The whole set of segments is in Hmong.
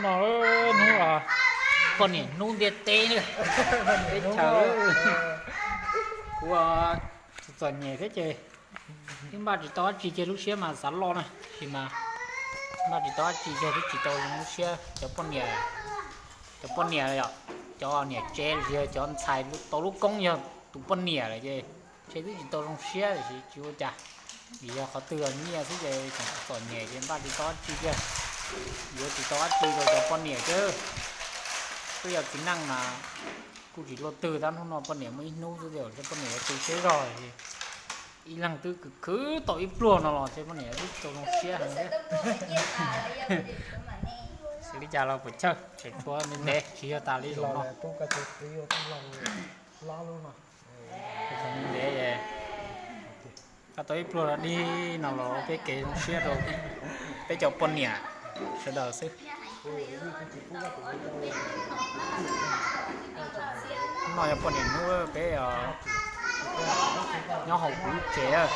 Hnub, poj niam hnub ntiaj teb na, teb chaws. Kuv txom nyem thiab ces twb npaj tsis tau dab tsi, cia lub siab mas xav loj na, tab sis mas npaj tsis tau dab tsi, cia twb tsis tau zoo lub siab. Cov poj niam, cov poj niam yom, cov niam tsev los sis cov ntxhais tau lub koob yog tus poj niam lawm ces ntshe twb tsis tau zoo siab tiam sis tsis ua cas, vim yog qhov twg los nyiaj xwb ces tseem txom nyem ces npaj tsis tau dab tsi kiag, yuav tsis tau dab tsi rau cov poj niam thiab. Twb yog txiv neej mas kuj tsis luaj twg, tab hnub no poj niam muaj ib hnub xwb, tej zaum poj niam yuav tu siab zog, ib leeg twb khwv khwv tau ib pluag no los ces poj niam twb tsis tau zoo siab heev thiab. Xyov li cas los puas chawj, tseem tshuav ntev ntev, tsis yog tas li los no. Ntev, koj tau ib pluag dig no los ua peb kev zoo siab rau peb cov poj niam sawv daws xwb. Hnub no yog poj niam hnub, peb nyob hauv kuv lub tsev,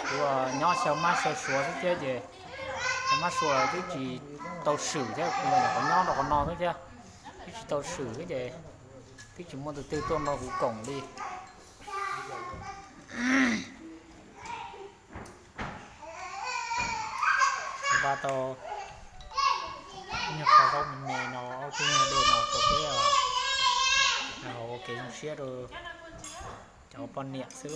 kuv nyob xyaw mab xyaw suav xwb thiab ces xyaw mab suav twb tsis tau swm thiab, kuv los nyuam qhuav nyob rau qhov no xwb thiab, twb tsis tau swm xwb ces twb tsis muaj tus twg tuaj nrog kuv koom li. Kuv npaj tau ib nyuag qhov zaub me me no, ob tug nyuag dej no rau peb hauv ua kev zoo siab rau cov poj niam xwb.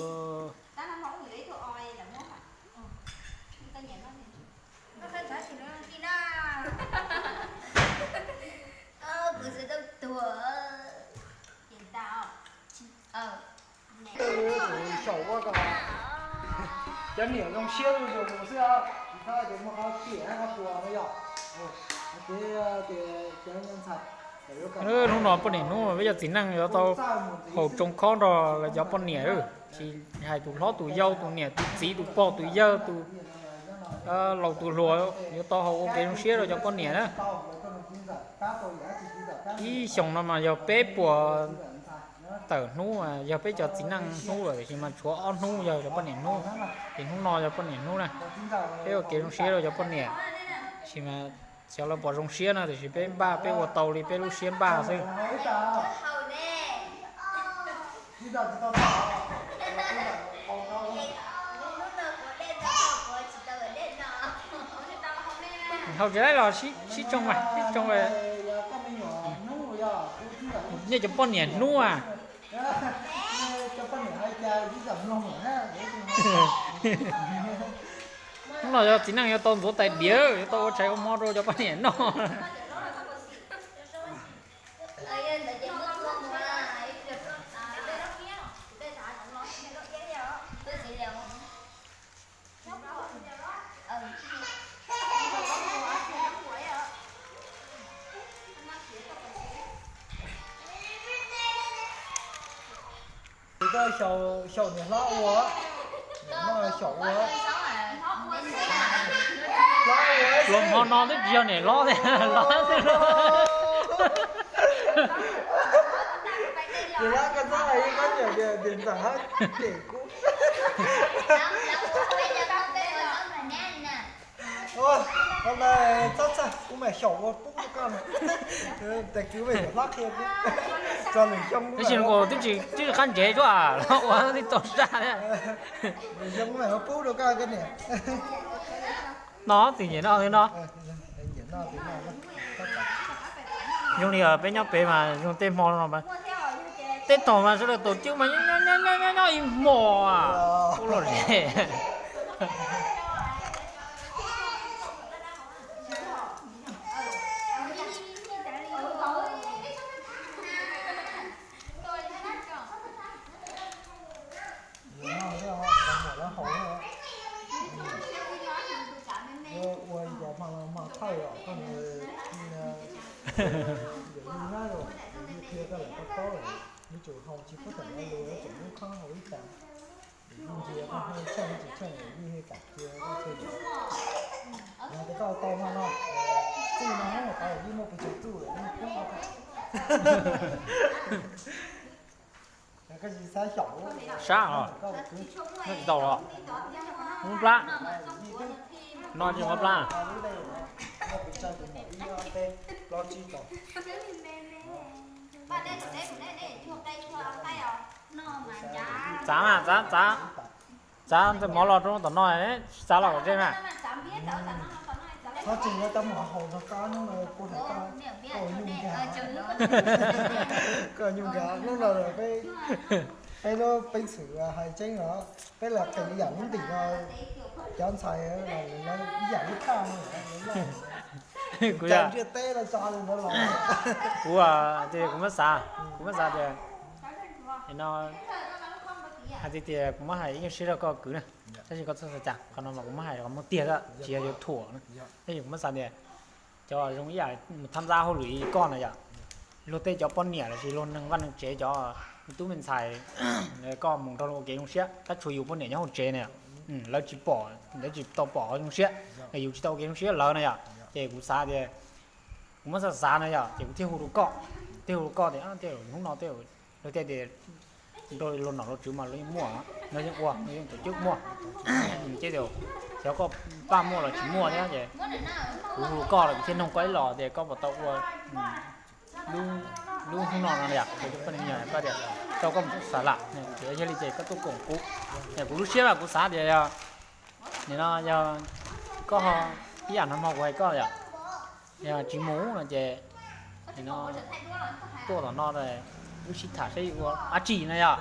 Xyaum ua kom cov niam zoo siab zuj zus xwb, tsis txhob tias muaj qhov tiam qhov tuas no yog. Hnub no poj niam hnub, peb cov txiv neej yuav tau haus tsoo khob nrog lawv cov poj niam, tsis hais tus hlob tus yau, tus niam tus txiv, tus pog tus yawg, tus laus tus hluas, yuav tau haus ua kev zoo siab rau cov poj niam na. Ib xyoos no mas yog peb puas tawm hnub, yog peb cov txiv neej hnub lawm, tiam sis mas tshuav ob hnub yog cov poj niam hnub, ces hnub no yog poj niam hnub na. Peb ua kev zoo siab rau cov poj niam, tiam sis mas xyov lawv puas zoo siab no, tiam sis peb npaj, peb ua tau li peb lub siab npaj xwb. Hau tsis laib los sib tsoo mas, sib tsoo. Nej cov poj niam hnub a. Hnub no yog txiv neej yuav tau ntxuav tais diav, yuav tau ua tshais ua hmo rau cov poj niam noj. Tus koj xyaum niam hlob ua, niam hlob xyaum ua. Hlob ua, hmo no twb tsis yog niam hlob tiag, hlob xwb. Niam hlob koj txhob hais ib qab niam tias ntxawm hab cem kuv. Ua, ua ntawd txhob txhawj, kuv mam xyaum ua pub rau koj. Tes kwv me niam hlob qhia kuv txog lwm xyoo. Tab sis nkaus twb tsis, twb tsis qab ntsev tsuab los ua twb tau saj thiab. Lwm xyoo kuv mam ua pub rau koj niam. No twb nyiam no twb no. Zoo li peb nyob pem mas zoo tej hmo no mas, tej thaum mas sawv daws taus cwb mas nyob nyob nyob ib hmos ua luaj zem. Ua ib cov hmo hmo thawj os, koj mus yawm yij nyob los yawm yij qhia koj lawm koj paub lawm, yuav tsum haus tsis pub tawm lo lus, yuav tsum muab khob haus ib tas. Yawm yij ntsia koj haus tsheej tsis tsheej, yawm yij kam cia koj tsheej. Yog tias koj tau hmo no, txuj no hnub tau yawm yij muaj pes tsawg txuj lawm, yawm yij pub rau koj. Sab os, noj tsis tau los, muab plab, no tsis muab plab. Txav mas, txav, txav, txav mov los rau tom no, tsis txav los kom ze mas. Txhob tseem yuav tau mus hauv no, koj hnub no kuv hais koj, koj nyuj nkag, koj nyuj nkag. Hnub no peb, peb lub peev xwm hais tseeb los peb lam qhia ib yam lub ntim no, cov ntxhais los lawv ib yam lub thaj no, kuv cov ntiaj teb no tso li ntawd los. Kuv, kuv muab xav, kuv muab xav tias no, hais tias kuv muab hais ib nyuag siab rau koj kwv na, tab sis koj txhob xav cas, qhov no mas kuv muab hais qhov muag tiag xwb, tsis yog yuav thuam na. Tab sis kuv muab xav tias cov zoo ib yam mus tham ntxa hauj lwm li koj na yom, luag tej cov poj niam los sis luag neeg vaj neeg tsev, cov me tub me ntxhais, koj mus nrog luag ua kev zoo siab, tab tshuav yus poj niam nyob hauv tsev na yom, lawv tsis pom, lawv tsis tau pom qhov zoo siab, yus tsis tau ua kev zoo siab lawv na yom. Ces kuv xav tias kuv muab xav xav na yom, ces kuv thiaj hu rau koj, thiaj hu rau koj tias hnub no tej luag thiaj tias rau luag nom luag tswv mas luag yeej muaj, luag yeej ua, luag yeej tổ chức muaj. Ces xyov koj paj muaj los tsis muaj thiab ces kuv hu rau koj los kuv thiaj noog koj ib los tias koj puas tau ua lub hnub no no yom, koj tias rau koj mus xav lam, ces yog li ces koj tuaj koom kuv, kuv lub siab mas kuv xav tias yog nim no yog koj ho ib yam no hmo kuv hais koj yom, yog tsis mus no ces nim no tuaj tom no wb sib tham saib ua dab tsi no yom,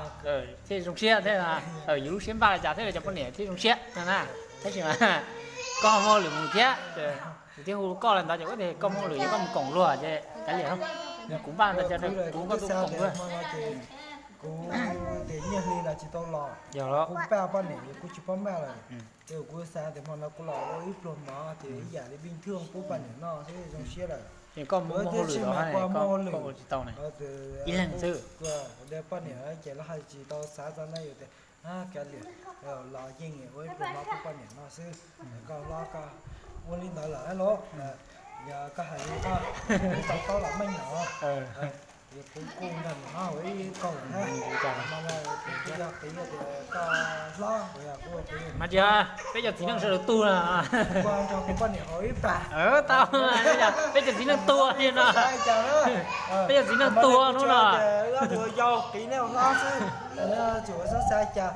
thiaj zoo siab thiab, yus lub siab npaj li cas thiab cov poj niam thiaj zoo siab no na. Tab sis mas koj muaj hauj lwm mus thiab, kuv thiaj hu koj li ntawd ces ua tias koj muaj hauj lwm ces koj mus koom luag ces kav liam, kuv npaj ntawd ces kuv koj tuaj koom luag. Kuv tias nyiaj hli los tsis tau los, kuv pab poj niam kuv tsis paub maj lawm. Ces kuv xav tias hmo no kuv los ua ib pluag mov ces ib yam li bình thường pub poj niam noj xwb zoo siab lawm. Koj muaj hauj lwm los muaj hauj lwm, ib leeg xwb. Poj niam ces lawv hais tsis tau xav txog na, yus tias kav liam, los yeej ua ib pluag mov pub poj niam noj xwb. Koj hlob koj ua li ntawd lawm los, yog koj hais li koj, tau taub los meej no. Kuv kuj nrog nws hlob ua ib kaug lawm na. Kuv yog qiv tias koj hlob, kuv yog kuv qiv. Mas tsis, peb cov txiv neej sawv daws tuag na. Koj nrog kuv poj niam haus ib pab. Tau, peb cov txiv neej tuag li no. Peb cov txiv neej tuag hnub no. Wb tus yau qiv nej hlob xwb, tsis txhob xav cas.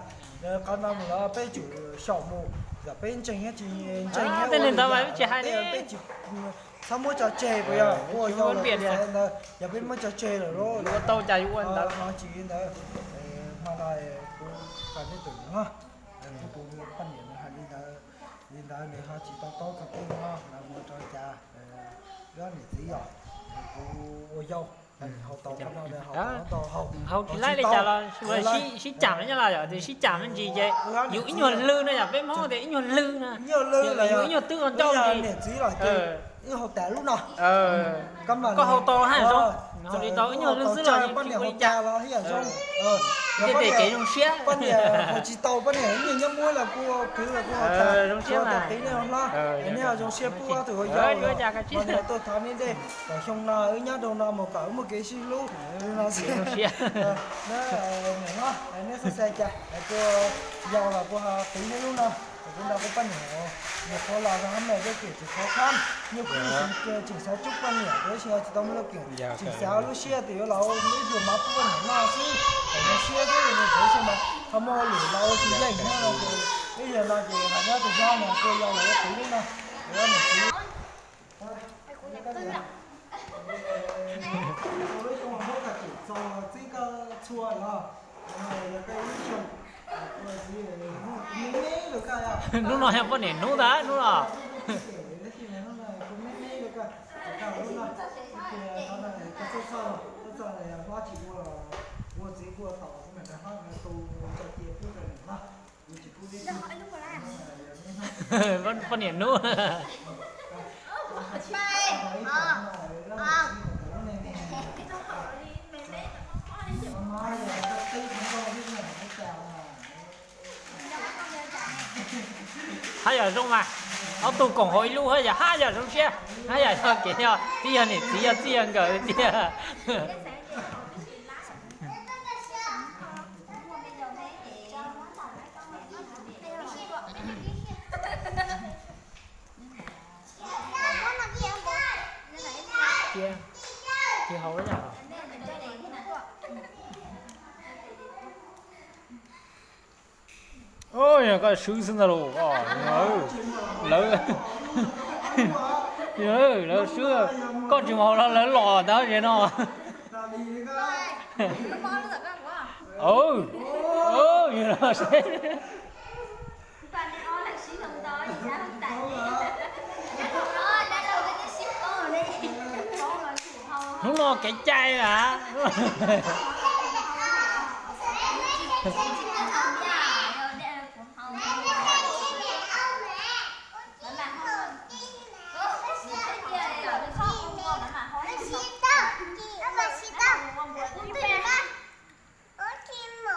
Qhov no mus los peb tsum xyaum mus, yog peb ntseeg thiab tsis ntseeg thiab ua li cas peb tsis, txhob muab tso tseg, puas yog? Ua yau lawm xav ntawd, yog peb muab tso tseg lawm los ua tau cas yuav ua ntawd. Qhov tsis li ntawd, hmo no kuv qhia nej tus niam hlob, kuv tus poj niam nws hais li ntawd, li ntawd nws ho tsis tau taub txog tej no, lawv mus rau cas, wb niam txiv yog, kuv ua yau, haus tau qhov no, haus tsis laib li cas los sib cam nyob los yom, sib cam me ntsis ces yus ib nyuag hlwb no yom, peb Hmoob tias ib nyuag hlwb no, yus ib nyuag twb ua ncauj ntsis. Niam txiv los ces wb haus tas lub no. Koj haus tau haj zoo, haus tsis tau ib nyuag hlwb xwb los yeej tsis ua li cas. Thiaj tias kev zoo siab. Poj niam haus tsis tau, poj niam ib nyuag nyob muab los kuj kwv los kuj haus tas, zoo siab mas. Qiv nej hlob, nej zoo siab pub ob tug ua yau, poj niam tuaj thov nej dej kom xyoo no wb nyob rau no mus kom wb muaj kev sib hlub li no xwb. Niam hlob, nej xav xav cas kuj yau los kuj ho qiv nej lub no. Kuv nrog kuv poj niam, niam qhuav los rau hab me peb keem tsis qhuav thab, nyuj kub tseem xav cub poj niam, tab sis tsis tau muaj lub keem, tseem xav lub siab tias yuav los ib pluag mov pub poj niam noj xwb, kom zoo siab xwb, tab sis mas ho muaj hauj lwm los ua tsis yeej thiab no ces ib yam no ces hais nyob tus hlob no kuj yau los ua qiv lub no, niam txiv. Hnub no yog poj niam hnub ntag hnub no. Poj niam hnub. Haj yam zoo mas, ob tug koom hauv ib lub haj yam, haj yam zoo siab, haj yam yog kev yog tib yog niam txiv yog txij yog nkawm tiag. Cia, cia hau. Koj swb xwb ntag los. Lawv, lawv swb, koj tsis mus hau los lawv los ntag ze no. Yog los seb. Hnub no kev cai a.